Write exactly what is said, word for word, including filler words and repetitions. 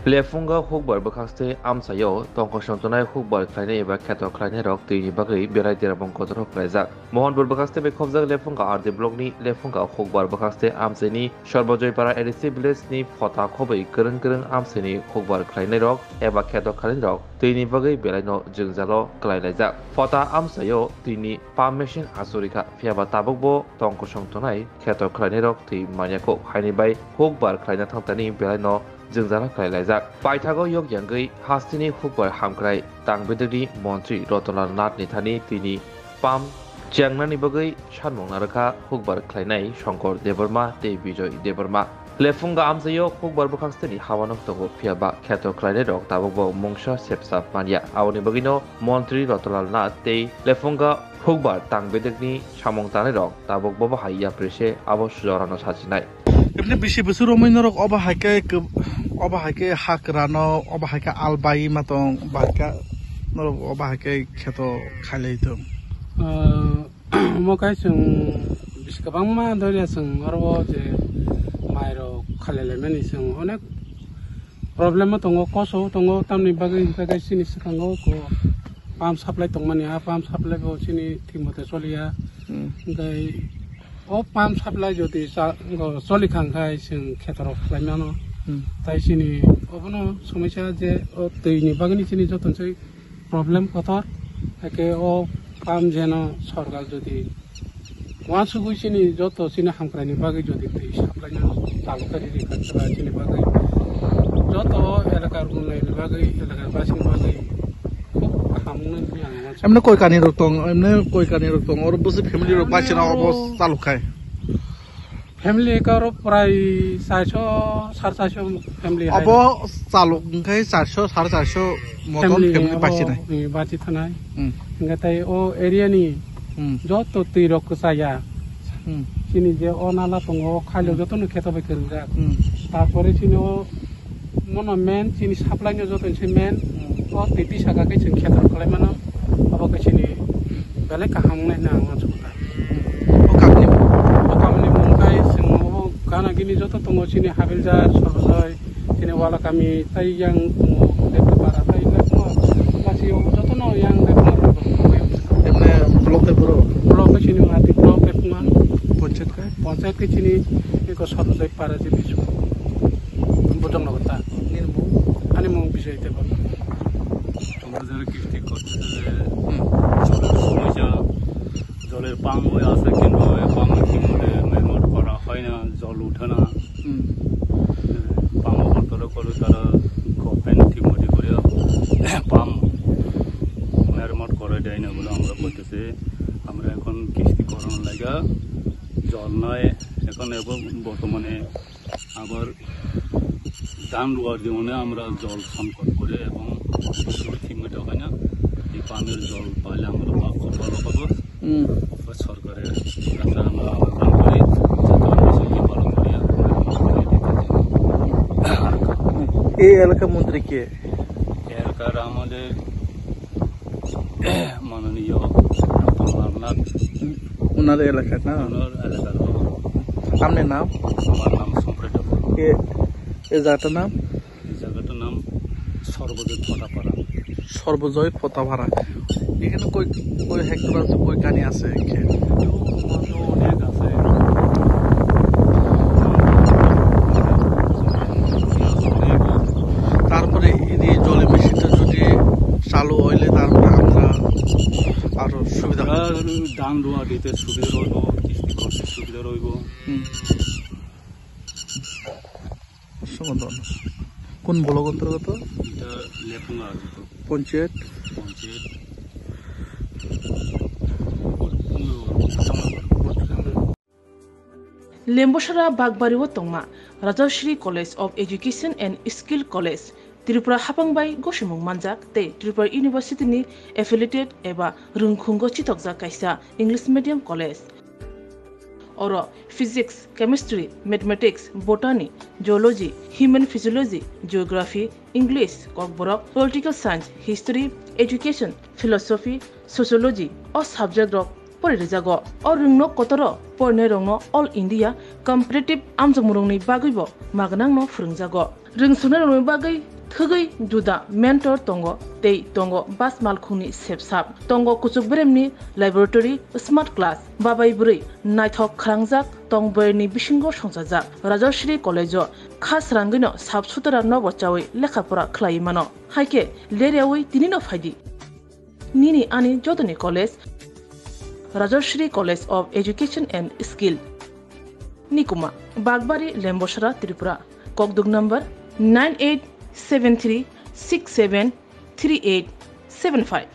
Lephunga hukbar bwkhakste amchaio tongkosong tonai hukbar khlainai eba kheto khlainairok twini bagwi belai derabung kotorkho khlaijak. Mohanpur bwkhakste bai khobjak Lephunga R D blockni Lephunga hukbar bwkhakste amchaini Sarbajoypara A D C village ni phota khobwi kwrwng kwrwng amchaini hukbar khlainairok eba kheto khlainairok twini bagwi belaino jwngjalo kwlailaijak. Phota amchaio twini pump machine achurikha, phiyaba tabukbo tongkosong tonai kheto khlainairok twi manyakho haini bai hukbar khlaina thangtani belaino jwngjalo khlailaijak. Paithago yok yangwi hasteni hukbar hamkrai tangbedekni montri Rotonlal Nathni thani tini pump chengnani bagwi sanmung narwkha hukbar khlainai Shankar Debbarma tei Bijoy Debbarma. Lephunga amchaio hukbar bwkhaksteni hawanok tongo, phiyaba kheto khlainairok tabukbo mungsa sepsa manya. Aboni bagwino montri Rotonlal Nath tei Lephunga hukbar tangbedekni samung tanairok tabukbo bahai yapri se abo sujaorano sachinai. Ebini bisi bwswk romwi norok obo hai khe kw-, obo hai khe hakrano, obo hai khe albai ma tong, bahai khe norok obo hai khe kheto khailai tong. Ah, omo khe chwng bisi kwbangma doria chwng oro o je mairok khalailaimani chwng onek problem o tongo, koso tongo, tamni bagwi hwnkhe chini swkango ko pump supply tongmani, a pump supply bo chini thik mote choliya. Hmm. Hwnkhe o pump supply jodi cha-, go choli thang khai chwng khetorok khlai mano. Hmm. Tai chini obono somosya je o twi ni bagwi chini joto se problem kotor. Eke o pump jeno sorkar jodi uansugwi chini joto chini hamkrai ni bagwi jodi twi supply no chalok khe riri kha chini bagwi joto elakar unnayoni bagwi, elakar basini bagwi khub kaham wngwi ang uansukha. Emne koi kani rok tong, emne koi kani rok tong, oro bwswk family rok bai chana obo chalok khai. Family karo prai charsho, sar charsho family hai. Obo chalok hwnkhe charsho, sar charsho moton family abo bachinai. Bachi thanai. Hmm. Hwnkhe tai o area ni Hmm. joto twi rok kwchaya. Hmm. Chini je o nala tongo, o khailo Hmm. jotono kheto bai kwrwngjak. Hmm. Tarpore chini o Mono main chini supply no joto ni se main. Hmm. O twi twi saka khe chwng khetor khlai mano. Abo khe chini belai kaham wngnai hwnwi ang uansukha. O kamni, o kamni mung khe chwng o gana gini joto tongo chini Habiljar, Sorbojoy, chini Walakami, tai yang tongo, Debtipara, tai lek no, kasi o joto no yang lek no. Ebne block te boro? Block khe chini Hati block khe phungan. Panchayat khe? Panchayat khe chini eko Sorbojoy para chini. Bojong Nagar ta. Nini mung? Ani mung Bijoy Debbarma. তোমরা যারা কিস্তি করতেছে যে হুম। জলের সমস্যা, জলের পাম্প বয় আছে, কিন্তু এই পাম্প ঠিক মতো মেরামত করা হয় না, জল উঠে না। হুম। পাম্প বন্ধ করে করে তারা গভর্নমেন্ট ঠিক মতো করে পাম্প মেরামত করে দেয় না বলে আমরা বলতেছি। আমরা এখন কিস্তি করানোর লাগা জল নাই, এখন এবং বর্তমানে আবার ধান রোয়ার জীবনে আমরা জল সংকট করে এবং বৃষ্টি ঠিকমতো হয় না। এই পানির জল পাইলে আমরা বা-, খুব ভালো খবর। হুম। বা সরকারের কাছে আমরা আবেদন করি, যাতে আমরা সেই ভালো করে আমরা এই এলাকার মন্ত্রী কে? এলাকার আমাদের মাননীয় রতনলাল নাথ। ওনার এলাকার না? ওনার এলাকার। আপনার নাম? আমার নাম সম্রাট ঠাকুর। এ, এ জায়গাটার নাম? এই জায়গাটার নাম সর্বজয় ফটাপাড়া। সর্বজয় ফটাপাড়া। এখানে কয়, কয় হেক্টর আছে, কয় কানি আছে? এখানে অনেক আছে। তারপরে এই যে জলের মেশিনটা যদি চালু হইলে তারপরে আমরা আরো সুবিধা হবে। ধান রোয়া দিতে সুবিধা রইব, কিস্তি করতে সুবিধা রইব। হুম। অসংখ্য ধন্যবাদ। কোন ব্লক অন্তর্গত? এটা লেফুঙ্গা অন্তর্গত। পঞ্চায়েত? Panchayat. Lembosara Bakbari o tongma Rajashri College of Education and Skill College, Tripura hapang bai gosimung manjak tei Tripura University ni affiliated eba rwngkhungo chitokjak kaisa English medium college. Oro physics, chemistry, mathematics, botany, zoology, human physiology, geography, English, kokborok, political science, history, education, philosophy, sociology o subject rok pori rijago. O rwngno kotoro porinairokno All India Competitive amjokmungrokni bagwibo magnangno phwrwngjago. Rwngsuknairokni bagwi Khwgwi juda mentor tongo tei tongo bas malkhungni sepsap. Tongo kuchuk beremni laboratory, smart class, babai bwrwi naithok khwrangjak tong bwrwini bisingo songchajak. Rajashree College-o kha srangwino sap sutara nobo chawi lekha pora khlaiwi mano. Haikhe leryawi tinino phaidi. Nini ani jotoni college, Rajashree College of Education and Skill. Nikuma, Bagbari, Lembosara, Tripura. Kokduk number nine eight seven three six seven three eight seven five.